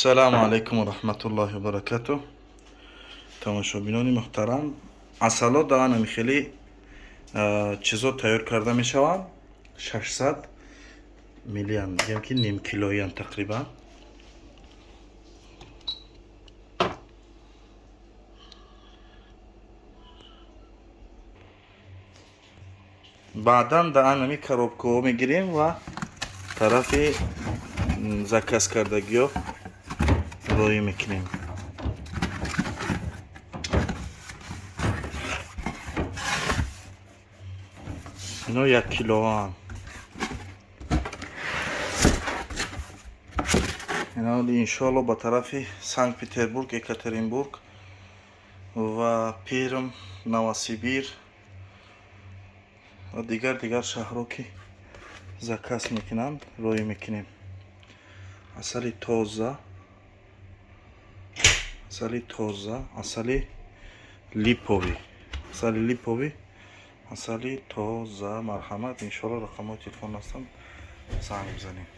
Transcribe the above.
Салому алайкум ва раҳматуллоҳи ва баракатуҳ. Тамошобинони муҳтарам, асало даанами хеле чизо тайёр карда мешаванд. 600 миллиан, мегӯям ки нимкилоян тақрибан. Баъдан даанами коробкаҳо мегирем ва тарафи заказ кардагиё роӣ мекунем. Ино 1 килоанд. Ино иншоалло ба тарафи Санкт Петербург, Екатеринбург ва Перм, Новосибир ва дигар шаҳрҳо, ки заказ мекунанд, роӣ мекунем. Асали тоза, асали тоза, асали липовый, асали липовый, асали тоза. Марҳамат, иншоалло, рақамҳои телефон ҳастанд, занг бизанед.